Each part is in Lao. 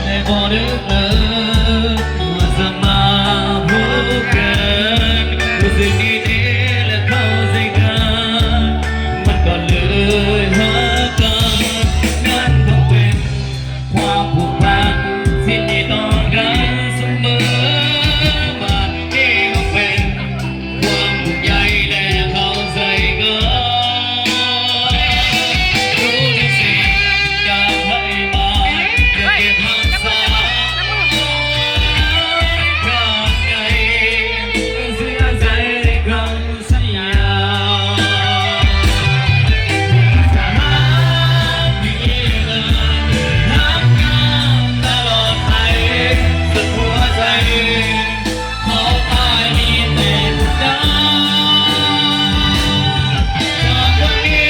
ແລະບໍ່ເດີເລີກ ມາສະມາພົບກັນ ຮູ້ສຶກດີເດ ແລະເຂົ້າໃຈກັນ ມັນກໍເລີຍຮັກກັນ ນັ້ນຕ້ອງເປັນ ຄວາມຜູກພັນທີ່ມີຕໍ່ກັນສະເໝີມາ ເອກເປັນຄວາມຫ່ວງໃຍ ແລະເຂົ້າໃຈກັນ ທຸກສິ່ງຈາກໃຜມາ ຈະເກັບຮັກສາ ຂ້າງໃນ ເຊື່ອໃຈໃນຄຳ ສັນຍາ ຈະຮັກທີ່ເອື້ອນ ຮັກນາງຕະຫຼອດໄປ ສຸດຫົວໃຈ ຂອບອ້າຍມີແຕ່ເຈົ້າ ຈາກວັນນີ້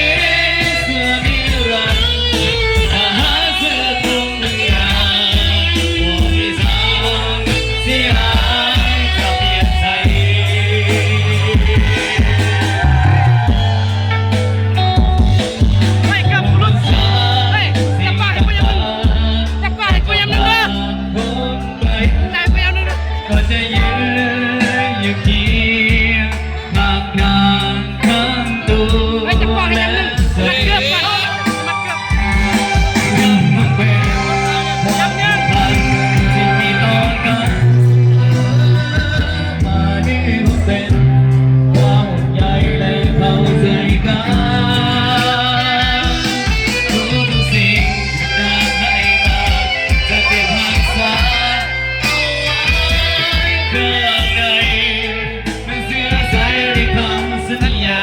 ເພື່ອນິລັນດເຊື່ອໃຈໃນຄຳສັນຍາ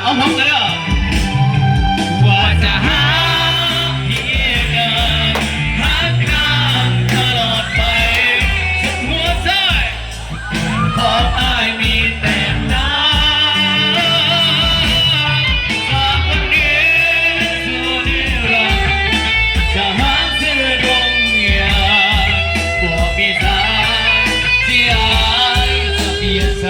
ເອົາພ້ອມກັນເດີ ວ່າຈະຮັກເພິ່ນ ຮັກນາງຕະຫຼອດໄປ ສຸດຫົວໃຈ ຂອບອ້າຍມີແຕ່ນາງ ຈາກວັນນີ້ສູ່ນິລັນດ ຈະຮັກເທື່ອດົງຍາ ບໍ່ມີສາຍທີ່ອ້າຍຈະປ່ຽນໃຈ.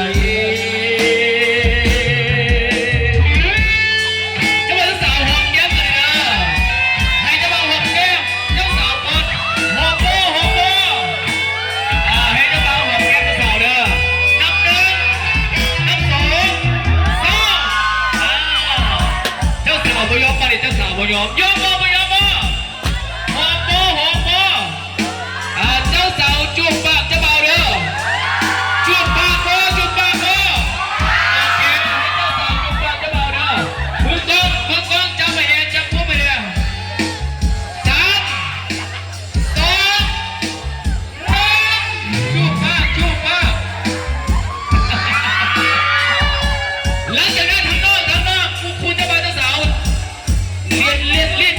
ເຈົ້າບ່າວເຈົ້າສາວຫອມແກ້ມກັນເດີ ໃຫ້ເຈົ້າບ່າວຫອມແກ້ມເຈົ້າສາວກ່ອນ ຫອມບໍ່ ຫອມບໍ່ ອ່າ ໃຫ້ເຈົ້າບ່າວຫອມແກ້ມເຈົ້າສາວເດີ ນັບໜຶ່ງ ນັບສອງ ສາມ ອ່າ ເຈົ້າສາວບໍ່ຍອມ ບາດນີ້ເຈົ້າສາວບໍ່ຍອມ ຍອມບໍ່ ບໍ່ຍອມບໍ່ ຫອມບໍ່ ຫອມບໍ່ ອ່າ ເຈົ້າສາວຈູບປາກເຈົ້າບ່າວເດີ ຈູບປາກບໍ່ ຈູບປາກບໍ່ ໂອເຄ ໃຫ້ເຈົ້າສາວຈູບປາກເຈົ້າບ່າວເດີ ມືກ້ອງ ມືກ້ອງ ຈັບໃຫ້ແນ່ ຈັບກຸມໃຫ້ແນ່ ສາມ ສອງ ໜຶ່ງ ຈູບປາກ ຈູບປາກ ຫຼັງຈາກນັ້ນ ທາງນອກ ທາງນອກ ຄູ່ ຄູ່ເຈົ້າບ່າວເຈົ້າສາວ ລຽນ ລຽນ ລຽນ